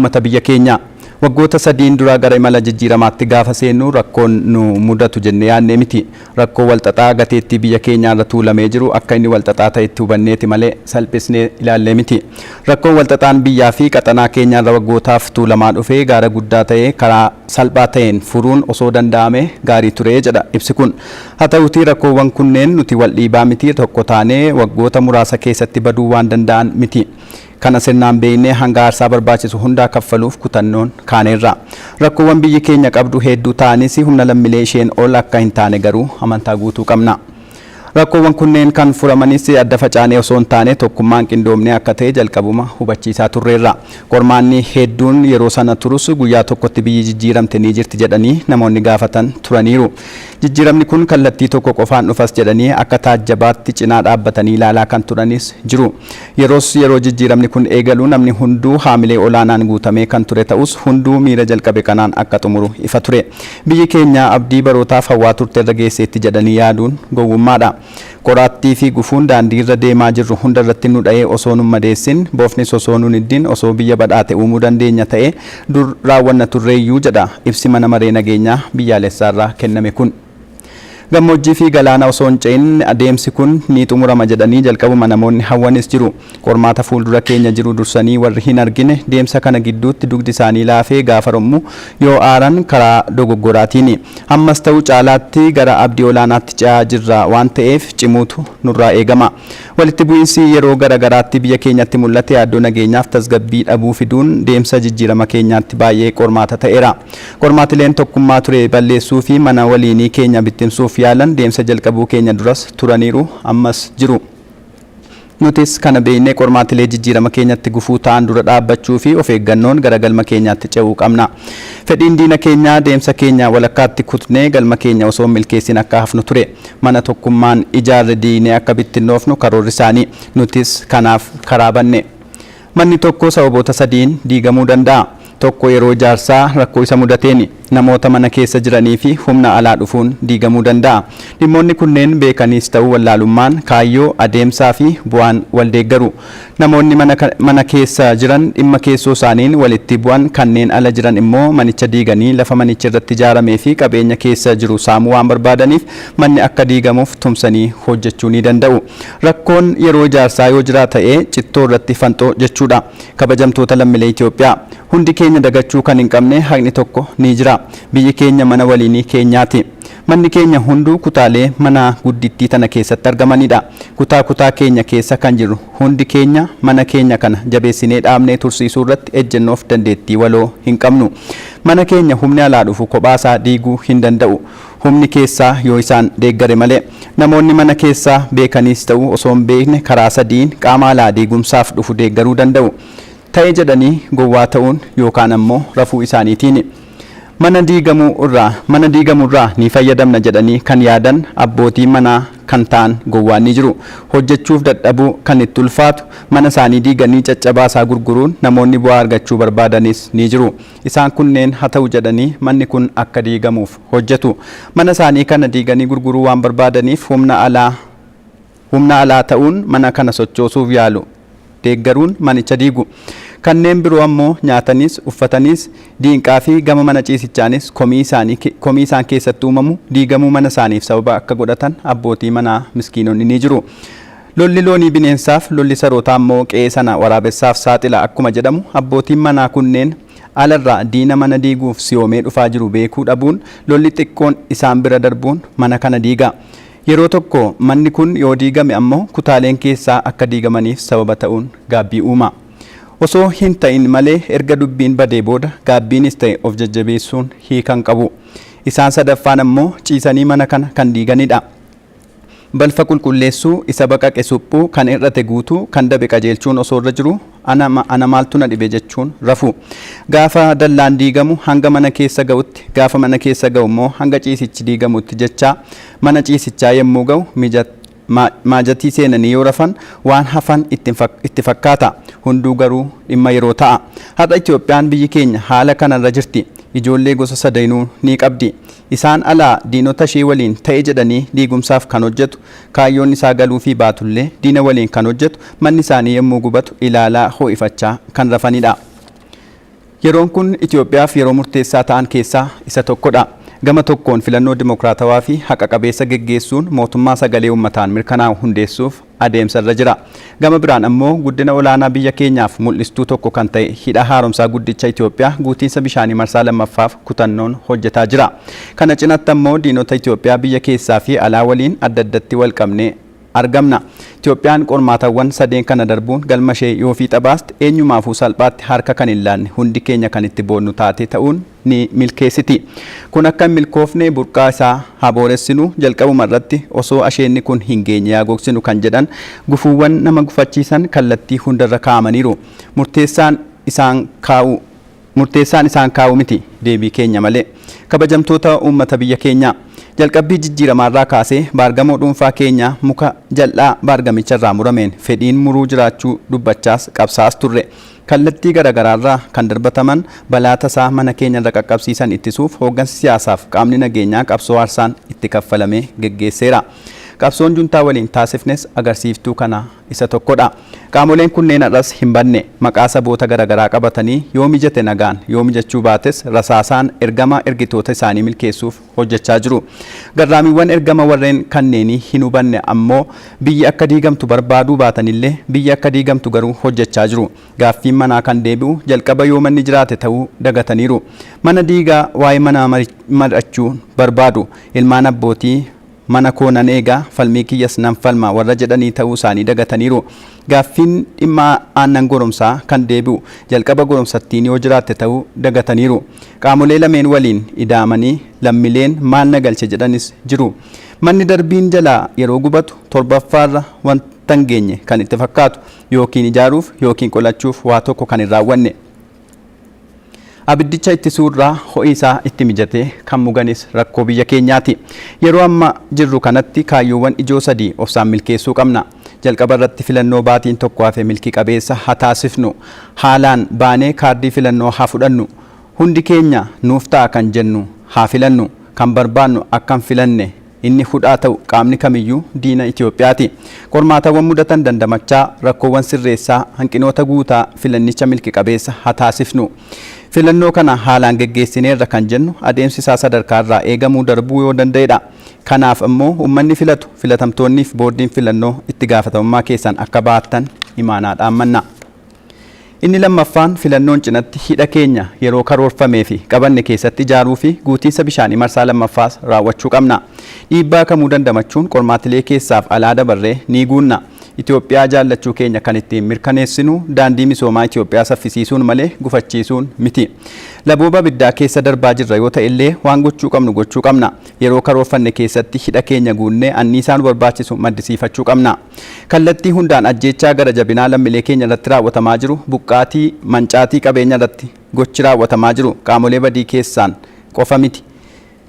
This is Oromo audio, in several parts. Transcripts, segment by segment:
Uummata biyya keenyaa. Waggoota sadiin dura gara imala jijjiiramaatti gaafa seennu rakkoon nu mudatu jennee yaadnee miti. Rakkoo walxaxaa gateettii biyya keenyaarra tuulamee jiru akka inni walxaxaa ta'etti hubanneeti malee salphisnee ilaallee miti. Rakkoon walxaxaan biyyaa fi qaxanaa keenyaarra waggootaaf tuulamaa dhufee gaara guddaa ta'ee karaa salphaa ta'een furuun osoo danda'ame gaarii ture jedha ibsi kun. Haa ta'uutii rakkoowwan kunneen nuti wal dhiibaa miti, tokko taanee waggoota muraasa keessatti baduu waan danda'an miti. Kana sirnaan beeknee hanga aarsaa barbaachisu hundaa kaffaluuf kutannoon kaaneerra. Rakkoowwan biyyi keenya qabdu hedduu ta'anis humna lammilee isheen ol akka hin taane garuu amantaa guutuu qabna. Rakkoowwan kunneen kan furamanis adda facaanee osoo hin taane tokkummaan qindoomnee akka ta'e jalqabuma hubachiisaa turreerra. Qormaanni hedduun yeroo sana turus guyyaa tokkotti biyyi jijjiiramte ni jirti jedhanii namoonni gaafatan turaniiru. Jijjiiramni kun kallattii tokko qofaan dhufas jedhanii akka taajjabaatti cinaa dhaabbatanii ilaalaa kan turanis jiru. Yeroos yeroo jijjiiramni kun eegalu namni hunduu haamilee olaanaan guutamee kan ture ta'us hunduu miira jalqabe kanaan akka xumuru ifa ture. Biyyi keenya abdii barootaaf hawwaa turte irra geesseetti jedhanii yaaduun gowwummaadha. Qoraattii fi gufuun daandiirra deemaa jirru hunda irratti nu dha'ee osoo nun madeessin, boofnis osoo nun hiddin osoo biyya badhaate uumuu dandeenya ta'e dur raawwanna turreeyyuu jedha ibsi mana maree nageenyaa biyyaalessaarraa kenname kun. Gammoojjii fi galaana osoo hin ce'in adeemsi kun ni xumurama jedhanii jalqabuma namoonni hawwanis jiru. Qormaata fuuldura keenya jiru dursanii warri hin argine deemsa kana gidduutti dugdi isaanii laafee gaafa rommu yoo aaran karaa dogoggoraatiini. Ammas ta'u caalaatti gara abdii olaanaatti ce'aa jirra waan ta'eef cimuutu nurraa eegama. Walitti bu'iinsi yeroo gara garaatti biyya keenyatti mul'ate yaaddoo nageenyaaf tasgabbii dhabuu fiduun deemsa jijjiirama keenyaatti baay'ee qormaata ta'eera. Qormaatileen tokkummaa ture balleessuu fi mana waliinii keenya bittimsuuf yaalan deemsa jalqabuu keenya duras turaniiru, ammas jiru. Nutis kana beeknee qormaatilee jijjiirama keenyatti gufuu ta'an dura dhaabbachuu fi of eeggannoon gara galma keenyaatti ce'uu qabna. Fedhiin diina keenyaa deemsa keenya walakkaatti kutnee galma keenya osoo hin milkeessin akka hafnu ture. Mana tokkummaan ijaarre diignee akka bittinnoofnu karoorri isaanii. Nutis kanaaf karaa banne. Manni tokko sababoota sadiin diigamuu danda'a. Tokko yeroo ijaarsaa rakkoo isa mudateeni. Namoota mana keessa jiranii fi humna alaa dhufuun diigamuu danda'a. Dhimmoonni kunneen beekaniis ta'u wallaalummaan kaayyoo, adeemsaa fi bu'aan wal deeggaru. Namoonni mana keessa jiran dhimma keessoo isaaniin walitti bu'an, kanneen ala jiran immoo manicha diiganii lafa manichi irratti ijaaramee fi qabeenya keessa jiru saamuu waan barbaadaniif manni akka diigamuuf tumsanii hojjechuu ni danda'u. Rakkoon yeroo ijaarsaa yoo jira ta'e cittoo irratti fanxoo jechuudha. Kabajamtoota lammilee Itoophiyaa, hundi keenya dagachuu kan hin qabne haqni tokko ni jira. Biyyi keenya mana waliinii keenyaati. Manni keenya hunduu kutaalee mana guddittii tana keessatti argamanidha. Kutaa kutaa keenya keessa kan jirru hundi keenya mana keenya kana jabeessinee dhaabnee tursiisuu irratti ejjennoof dandeettii waloo hin qabnu. Mana keenya humni alaa dhufu kophaasaa diiguu hin danda'u. Humni keessaa yoo isaan deeggare malee. Namoonni mana keessaa beekaniis ta'u osoo hin beekne karaa sadiin qaama alaa diigumsaaf dhufu deeggaruu danda'u. Ta'e jedhanii gowwaa ta'uun yookaan ammoo rafuu isaaniitiini. Mana diigamu irraa mana diigamu irraa ni fayyadamna jedhanii kan yaadan abbootii manaa kan ta'an gowwaan ni jiru. Hojjechuuf dadhabuu kan itti ulfaatu mana isaanii diiganii caccabaa isaa gurguruun namoonni bu'aa argachuu barbaadanis ni jiru. Isaan kunneen haa ta'u jedhanii manni kun akka diigamuuf hojjetu. Mana isaanii kana diiganii gurguruu waan barbaadaniif humna alaa humna alaa ta'uun mana kana sochoosuuf yaalu. Deeggaruun manicha diigu. Kanneen biroo ammoo nyaataniis, uffataniis, diinqaa fi gama mana ciisichaanis komii isaanii komii isaan keessatti uumamu diigamuu mana isaaniif sababa akka godhatan abbootii manaa miskiinonni ni jiru. Lolli loonii bineensaaf, lolli sarootaa ammoo qe'ee sana waraabessaaf saaxila akkuma jedhamu abbootiin manaa kunneen alarraa diina mana diiguuf si'oomee dhufaa jiru beekuu dhabuun lolli xiqqoon isaan bira darbuun mana kana diiga. Yeroo tokko manni kun yoo diigame ammoo kutaaleen keessaa akka diigamaniif sababa ta'uun gaabbii uuma. Osoo hin ta'in malee erga dubbiin badee booda gaabbiinis ta'e of jajjabeessuun hiika hin qabu. Isaan sadaffaan ammoo ciisanii mana kana kan diiganidha. Balfa qulqulleessuu, isa baqaqe suphuu, kan hir'ate guutuu, kan dabe qajeelchuun osoo irra jiruu ana ana maaltu na dhibe jechuun rafu. Gaafa dallaan diigamu hanga mana keessa ga'utti, gaafa mana keessa ga'u immoo hanga ciisichi diigamutti jechaa mana ciisichaa yommuu ga'u maajatii seenanii yoo rafan waan hafan itti fakkaata. Hunduu garuu dhimma yeroo ta'a. Har'a Itoophiyaan biyyi keenya haala kanarra jirti. Ijoollee gosa sadainuu ni qabdi. Isaan alaa diinota ishee waliin ta'e jedhanii diigumsaaf kan hojjetu, kaayyoon isaa galuufii baatullee diina waliin kan hojjetu manni isaanii yommuu gubatu ilaalaa ho'ifachaa kan rafanidha. Yeroon kun Itoophiyaaf yeroo murteessaa ta'an keessaa isa tokkodha. Gama tokkoon filannoo dimokiraatawaa fi haqa qabeessa geggeessuun mootummaa sagalee uummataan mirkanaa'u hundeessuuf adeemsa irra jira. Gama biraan ammoo guddina olaanaa biyya keenyaaf mul'istuu tokko kan ta'e hidha haaromsaa guddicha Itoophiyaa guutiinsa bishaanii marsaa lammaffaaf kutannoon hojjetaa jira. Kana cinatti ammoo diinota Itoophiyaa biyya keessaa fi alaa waliin adda addatti wal qabnee argamna. Itoophiyaan qormaatawwan sadeen kana darbuun galma ishee yoo fiixa baaste eenyumaafuu salphaatti harka kan hin laanne hundi keenya kan itti boonnu taate ta'uun ni milkeessiti. Kun akka hin milkoofne burqaa isaa haa booressinu, jalqabuma irratti osoo asheenni kun hin geenye yaa gogsinu kan jedhan gufuuwwan nama gufachiisan kallattii hundarra kaa'amaniiru. Murteessaan isaan kaa'u Murteessaan isaan kaa'uu miti, deebii keenya malee. Kabajamtoota uummata biyya keenyaa! Jalqabbii jijjiiramaarraa kaasee baargamoo dhuunfaa keenyaa muka jal'aa baargamicharraa murameen fedhiin muruu jiraachuu dubbachaas qabsaa'as turre. Kallattii garagaraarraa kan darbataman balaa tasaa mana keenyarra qaqqabsiisan ittisuuf hooggansi siyaasaaf qaamni nageenyaa qabsoo aarsaan itti kaffalamee geggeesseera. Qabsoon juntaa waliin taasifnes agarsiiftuu kanaa isa tokkodha. Qaamoleen kunneen har'as hin badne. Maqaa saboota garagaraa qabatanii yoo mijate nagaan, yoo mijachuu baates rasaasaan ergama ergitoota isaanii milkeessuuf hojjechaa jiru. Garraamiiwwan ergama warreen kanneenii hin hubanne ammoo biyyi akka diigamtu barbaaduu baatanillee biyyi akka diigamtu garuu hojjechaa jiru. Gaaffiin manaa kan deebi'u jalqaba yoo manni jiraate ta'uu dagataniiru. Mana diigaa waa'ee manaa mar'achuu barbaadu. Ilmaan abbootii Mana koo nan eega, falmii kiyyas nan falma warra jedhanii ta'uu isaanii dagataniiru. Gaaffiin dhimma aannan goromsaa kan deebi'u jalqaba goromsattiin yoo jiraatte ta'uu dagataniiru. Qaamolee lameen waliin ida'amanii lammileen maal na galche jedhanis jiru. Manni darbiin jalaa yeroo gubatu torbaffaarra wanta hin geenye kan itti fakkaatu yookiin ijaaruuf yookiin qolachuuf waa tokko kan hin raawwanne. Abiddicha ittisuurraa ho'i isaa itti mijatee kan muganis rakkoo biyya keenyaati. Yeroo amma jirru kanatti kaayyoowwan ijoo sadii obsaan milkeessuu qabna. Jalqaba irratti filannoo baatiin tokko hafe milkii qabeessa haa taasifnu. Haalaan baanee kaardii filannoo haa fudhannu. Hundi keenya nuuf ta'a kan jennu haa filannu. Kan barbaannu akka hin filanne inni hudhaa ta'u qaamni kamiyyuu diina Itoophiyaati. Qormaatawwan mudatan dandamachaa, rakkoowwan sirreessaa, hanqinoota guutaa filannicha milki qabeessa haa taasifnu. Filannoo kana haalaan geggeessineerra kan jennu adeemsi isaa sadarkaa irraa eegamuu darbuu yoo danda'edha. Kanaaf ammoo uummanni filatu, filatamtoonniif boordiin filannoo itti gaafatamummaa keessan akka bahattan imaanaa dhaammanna. Inni lammaffaan filannoon cinatti hidha keenya yeroo karoorfamee fi qabanne keessatti ijaaruu fi guutiinsa bishaanii marsaa lammaffaas raawwachuu qabna. Dhiibbaa kamuu dandamachuun qormaatilee keessaaf alaa dabarree ni guunna. Itoophiyaa jaallachuu keenya kan ittiin mirkaneessinu daandii misoomaa Itoophiyaa saffisiisuun malee gufachiisuun miti. Labooba abiddaa keessa darbaa jirra yoo ta'ellee waan gochuu qabnu gochuu qabna. Yeroo karoorfanne keessatti hidha keenya guunnee anniisaa nu barbaachisu maddisiifachuu qabna. Kallattii hundaan ajjeechaa gara jabinaa lammilee keenya irratti raawwatamaa jiru, buqqaatii, mancaatii qabeenya irratti gochi raawwatamaa jiru qaamolee badii keessaan qofa miti.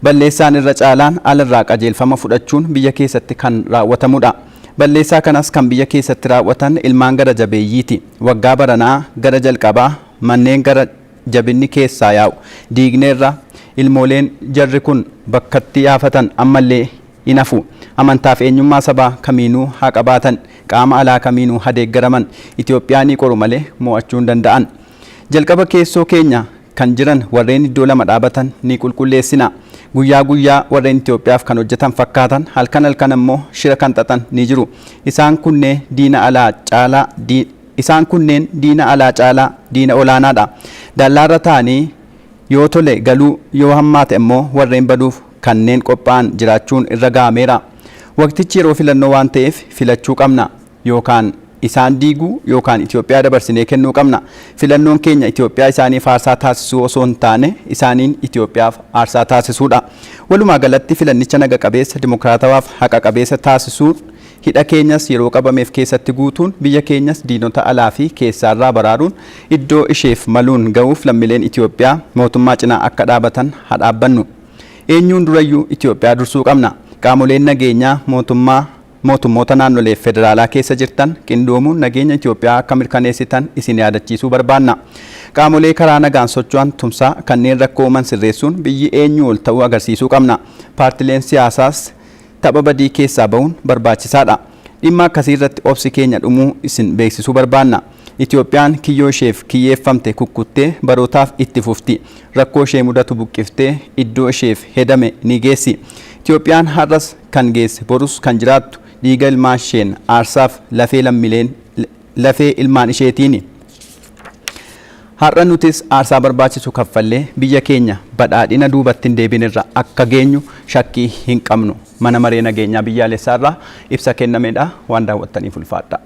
Balleessaan irra caalaan alarraa qajeelfama fudhachuun biyya keessatti kan raawwatamudha. Balleessaa kanas kan biyya keessatti raawwatan ilmaan gara jabeeyyiiti. Waggaa baranaa gara jalqabaa manneen gara jabinni keessaa yaa'u diigneerra, ilmooleen jarri kun bakkatti yaafatan ammallee hin hafu. Amantaaf eenyummaa sabaa kamiinuu haa qabaatan, qaama alaa kamiinuu ha deeggaraman, Itoophiyaa ni qoru malee mo'achuu hin danda'an. Jalqaba keessoo keenya kan jiran warreen iddoo lama dhaabatan ni qulqulleessina. Guyyaa guyyaa warreen Itoophiyaaf kan hojjetan fakkaatan halkan halkan ammoo shira kan xaxan ni jiru. Isaan kunnee diina alaa caalaa Isaan kunneen diina alaa caalaa diina olaanaadha. Dallaarra taa'anii yoo tole galuu, yoo hammaate ammoo warreen baduuf kanneen qophaa'an jiraachuun irra ga'ameera. Waqtichi yeroo filannoo waan ta'eef filachuu qabna. Yookaan isaan diiguu yookaan Itoophiyaa dabarsinee kennuu qabna. Filannoon keenya Itoophiyaa isaaniif aarsaa taasisuu osoo hin taane isaaniin Itoophiyaaf aarsaa taasisuudha. Walumaa galatti filannicha naga qabeessa, dimokiraatawaaf haqa qabeessa taasisuun Hidha keenyas yeroo qabameef keessatti guutuun biyya keenyas diinota alaa fi keessaarraa baraaruun iddoo isheef maluun ga'uuf lammileen Itoophiyaa mootummaa cinaa akka dhaabatan haa dhaabbannu. Eenyuun durayyuu Itoophiyaa dursuu qabna. Qaamoleen nageenyaa mootummaa, mootummoota naannoleef federaalaa keessa jirtan qindoomuun nageenya Itoophiyaa akka mirkaneessitan isin yaadachiisuu barbaanna. Qaamolee karaa nagaan socho'an tumsaa, kanneen rakkoo uuman sirreessuun biyyi eenyuu ol ta'uu agarsiisuu qabna. Paartileen siyaasaas tapha badii keessaa bahuun barbaachisaadha. Dhimma akkasii irratti obsi keenya dhumuu isin beeksisuu barbaanna. Itoophiyaan kiyyoo isheef kiyyeeffamte kukkuttee barootaaf itti fufti. Rakkoo ishee mudatu buqqiftee iddoo isheef hedame ni geessi. Itoophiyaan har'as kan geesse, borus kan jiraattu dhiiga ilmaan isheen aarsaaf lafee lammileen lafee ilmaan isheetiini. Har'a nutis aarsaa barbaachisu kaffallee biyya keenya badhaadhina duubatti hin deebinirra akka geenyu shakkii hin qabnu. Mana Maree Nageenyaa Biyyaalessaarraa ibsa kennamedha. Waan daawwattaniif ulfaadha.